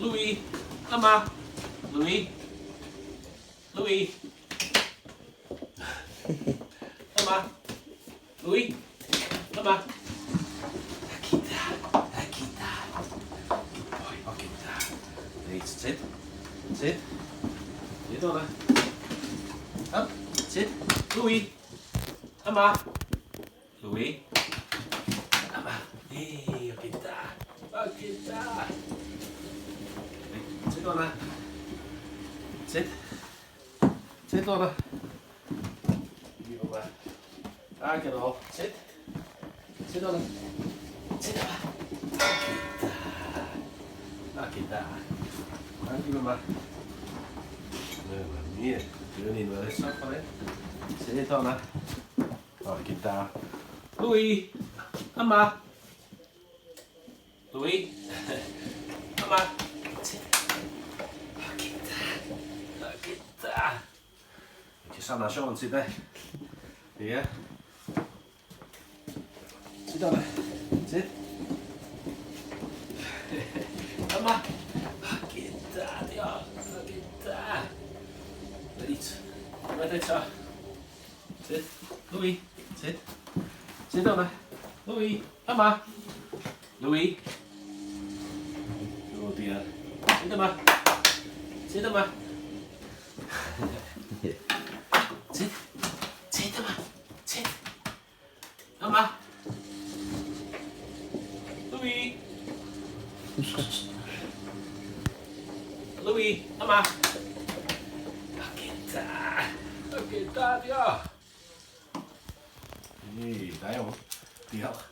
Louis, yma. Louis. Louis. Yma. Louis. Yma. Akita. Akita. Good boy. Hogyn da. Reit, tyd. Tyd. Tyd o'na. Up. Tyd. Louis. Yma. Louis. Yma. Ei, hogyn da. Hogyn da. Reit, tyd o'na. Tyd. Tyd o'na. I fel 'na. Ac yn ôl. Tyd. Tyd o'na. Tyd yma. Hogyn da. Hogyn da. Ac i fyma. Dyma ni. Dwi'n un fel eto, fan hyn. Tyd o'na. Hogyn da. Louis. Yma. Louis. Yma. Tyd. Hogyn da. Hogyn da. Ti sana Sean ti de? Ie. Tyd o'na. Tyd. Yma. Hogyn da, diolch. Hogyn da. Reit. Unwaith eto. Tyd. Louis. Tyd. Tyd o'na. Louis. Yma. Louis. O diar. Tyd yma. Tyd yma. Tyd. Tyd yma. Tyd. Yma. Louis. Louis, yma. Hogyn da. Hogyn da, dio. Ei, da iawn. Diolch.